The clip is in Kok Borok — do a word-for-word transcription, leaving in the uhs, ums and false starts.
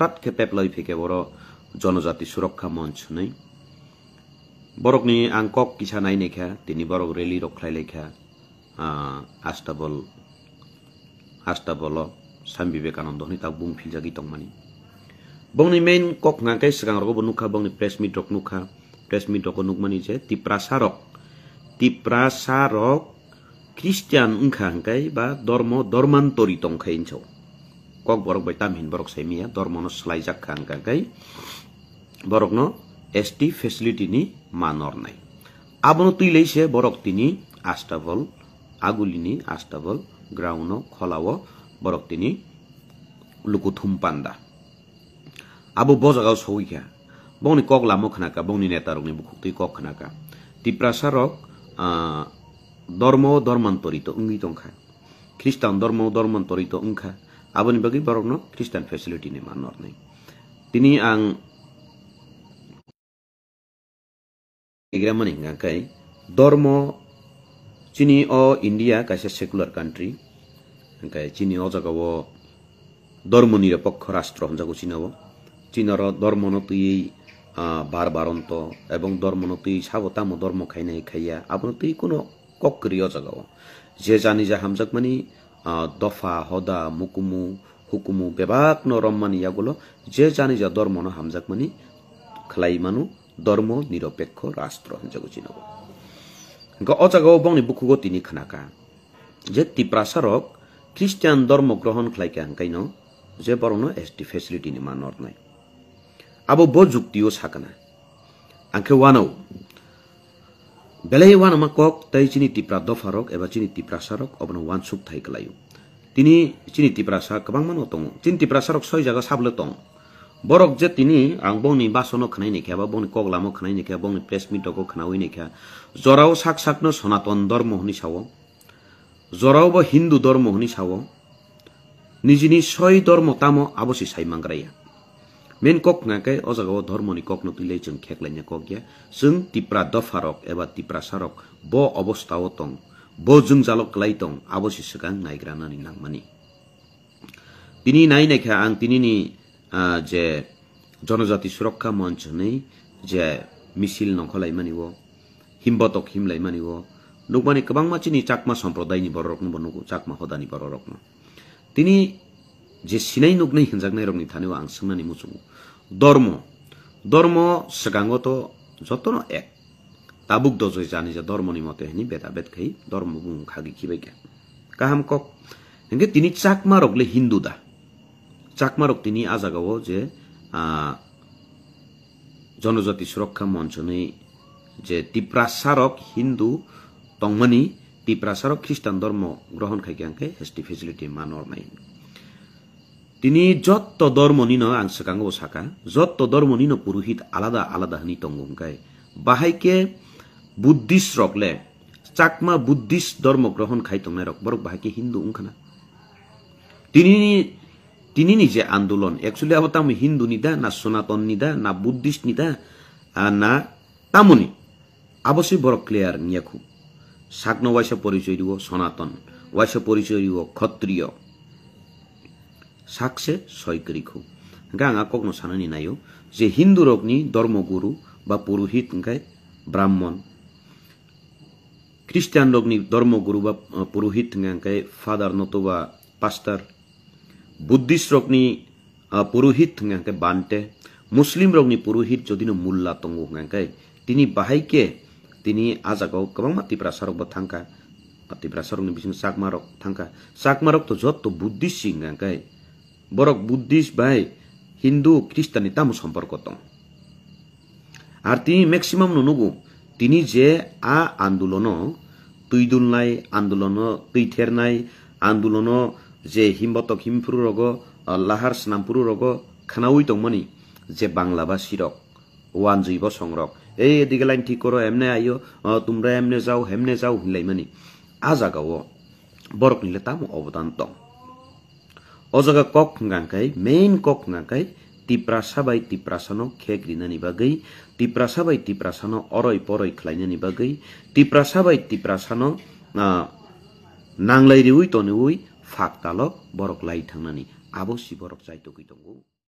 Tat khe peplai phike oro Jonojati Surakha Monch hwnwi. Borokni ang kok kisa nai naikha, tini borok rally rok khlai laikha, ah, Astabol, Astabolo Swami Vivekananda hwnwi tak bung philjagwi tongmani. Bongni main kok hwnkha khe swkang rogo bo nukha, bongni press meet rok nukha, press meet rok nukmani je Tiprasa rok, Tiprasa rok Christian wngkha hwnkhe ba dormo dormantori tongkha hinwi sao. Kokborok bai tamhin borok saimanya, dormono swlaijak kha hwnkha khe borokno S T facility ni ma nornai. Abono twi lai se borok tini Astabol, Agulini Astabol ground o kholao borok tini lukuthum panda. Abo bo jagao sogwi kha. Bongni kok lamo khna kha, bongni neta rokni bukhuk twi kok khna kha. Tiprasa rok, ah, dormo dormantori to wngwi tongkha. Khristan dormo dormantori to wngkha. Aboni bagwi borokno Christian facility ni ma nornai. Tini ang Igramani hwnkha khe dormo, chini o India kaisa secular country, hwnkhe chini o jagao dormo nirapokho rastro hwnjago chini o. Chini oro dormono twiwi, ah, bar baronto ebong dormono twiwi sabo tamo dormo khainai khaiya, abono twiwi kuno kok kwrwi o jagao. Je jani ja hamjakmani, ah, dopha, hoda, mukumu, hukumu bebakno rommani yagulo je jani ja dormono hamjakmani khlai mano, dormo nirapekho rastro hwnjago chini o. Hwnkhe o jagao bongni bukhugo tini khna kha je Tiprasa rok Christian dormo grohon khlai kha hwnkhaino je borokno S T facility ni ma nornai. Abo bo juktio sakana. Ang khe wanao. Belai uanama kok tei chini Tipra dopharok eba chini Tiprasarok obono uansuk thai kwlaio. Tini chini Tiprasa kwbangmano tongo. Chini Tiprasarok soi jaga sabole tong. Borok je tini ang bongni basono khwnai naikha ba bongni kok lamo khwnai naikha, bongni press meet rogo khwnaui naikha. Jorao sak sakno Sonaton Dormo hwnwi sao. Jorao bo Hindu Dormo hwnwi sao. Nijini soi dormo tamo abo se sai mangraya. Main kok hwnkha khe o jagao dormoni kokno twi lai chwng kheklaina kok ya. Chwng Tipra dopharok eba Tiprasarok bo obostao tong, bo jwngjalo kwlai tong, abo se swkang naigranani nangmani. Tini nai naikha ang tinini, ah, je Jonojati Surakha Monch hwnwi je misil nongkholaimani o, himbotok himlaimani o, nukmani kwbangma chini Chakma Somprodaini bororokno bo nugo, Chakma hodani bororokno. Tini je sinai nuknai hinjaknairokni thani o ang swngnani muchungo. Dormo, dormo swkango to jotono ek. Tabuk do je jani ja dormoni mote hini beda bet khai dormo bung khagi khibai kha. Kaham kok. Hingke tini Chakma rok le Hindu da? Chakma rok tini a jagao je, ah, Jonojati Surakha Monch hwnwi je Tiprasa rok Hindu tongmani, Tiprasa rok Khristan dormo grohon khai khe, hingke S T facility ma nornai. Tini jotto dormonino ang swkango saka, jotto dormonino purohit alada alada hwnwi tongo hwnkhe, bahai khe Buddhist rok le, Chakma Buddhist dormo grohon khai tongnai rok, borok bahai khe Hindu wngkhana. Tinini, tinini je andolon, actually abo tamo Hindu ni da, na Sonaton ni da, na Buddhist ni da, ah, na tamoni? Abo se borok clear wngya khu. Sakno waisa porichoi rio Sonaton, waisa porichoi rio Khatriyo. Sak se soi kwrwi khu. Hingke ang a kokno sanani naio je Hindu rokni dormo guru ba purohit hingke Brahmon. Christian rokni dormo guru ba, uh, purohit hingke father notoba pastor. Buddhist rokni, ah, purohit hingka khe Bante, Muslim rokni purohit jodino Mulla tongo hingka khe, tini bahai khe tini a jagao kwbangma Tiprasa rok bo thangkha, Tiprasa rokni bisingo Chakma rok thangkha, Chakma rok to jotto Buddhist si hingka khe, borok Buddhist bai Hindu, Christian ni tamo somporko tong? Ar tini maximum no nugo, tini je a andolono twi dulnai, andolono twi thernai, andolono je himbotok himphuru rogo, ah, lahar snamphuru rogo khwnaui tongmani je Bangla basi rok, wanjwi bosong rok, "Ei, edige line thik koro, emne ayo, ah, tumra emne jao, hemne jao," hinlaimani. A jagao borokni le tamo obodan tong? O jaga kok hwnka khe, main kok hwnka khe, Tiprasa bai Tiprasano khek rinani bagwi, Tiprasa bai Tiprasano oroi poroi khlainani bagwi, Tiprasa bai Tiprasano, ah, nanglai riui toniui phak talok borok lai thangnani, abo si borok chaitogwi tongo.